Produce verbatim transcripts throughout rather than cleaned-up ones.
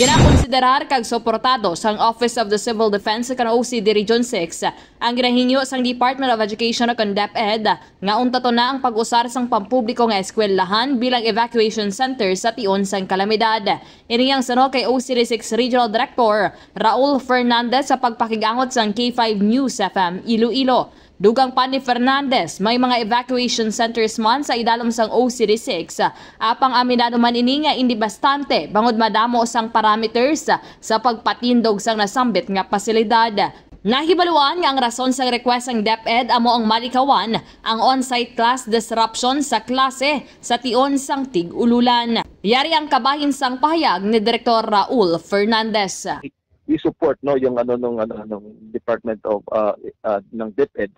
Ginakonsiderar kag suportado sang Office of the Civil Defense kan O C D Region six ang ginahinyo sang Department of Education o kon DepEd nga untaton na ang pag-usar sang pampubliko nga eskwelahan bilang evacuation center sa tion sang kalamidad. Ini ang suno kay O C D six Regional Director Raul Fernandez sa pagpakig-angot sang K five News F M Iloilo. Dugang pa ni Fernandez, may mga evacuation centers man sa idalom sang O C D six, apang aminado man ini nga indi bastante bangod madamo sang parameters sa pagpatindog sang nasambit nga pasilidad. Nahibaluan nga ang rason sang request sang DepEd amo ang malikawan ang on-site class disruption sa klase sa tion sang tig-ululan. Yari ang kabahin sang pahayag ni Direktor Raul Fernandez. We support, no, yung ano nung ano nung Department of uh, uh, ng DepEd,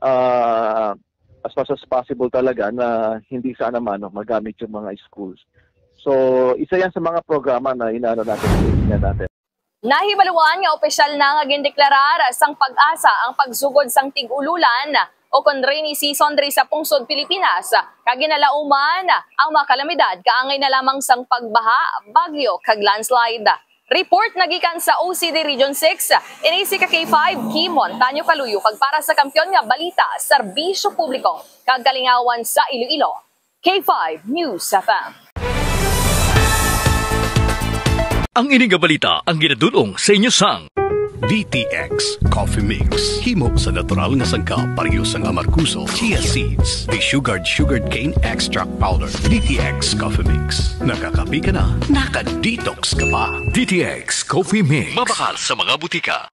uh, as much as possible talaga na hindi sana man, no, magamit yung mga schools. So, isa yan sa mga programa na inaano natin, tingnan natin. Nahibaluan nga opisyal na nga gindeklarar sang PAGASA ang pagsugod sang tig-ululan o kon rainy season diri sa pungsod Pilipinas, kag ginalauman ang mga kalamidad kaangay na lamang sang pagbaha, bagyo, kag landslide. Report nagikan sa O C D Region six, ini si ka K five Kimon Tanyo Kaluyo, kag para sa Kampiyon nga Balita, Serbisyo Publiko, kag Kalingawan sa Iloilo, K five News F M. Ang ini nga balita ang ginadul-ong sa inyo sang D T X Coffee Mix. Himo sa natural nga sangkap, pareho sang amargoso, chia seeds, desugared sugared cane extract powder. D T X Coffee Mix. Nakakape ka na, naka-detox ka pa. D T X Coffee Mix. Mabakal sa mga butika.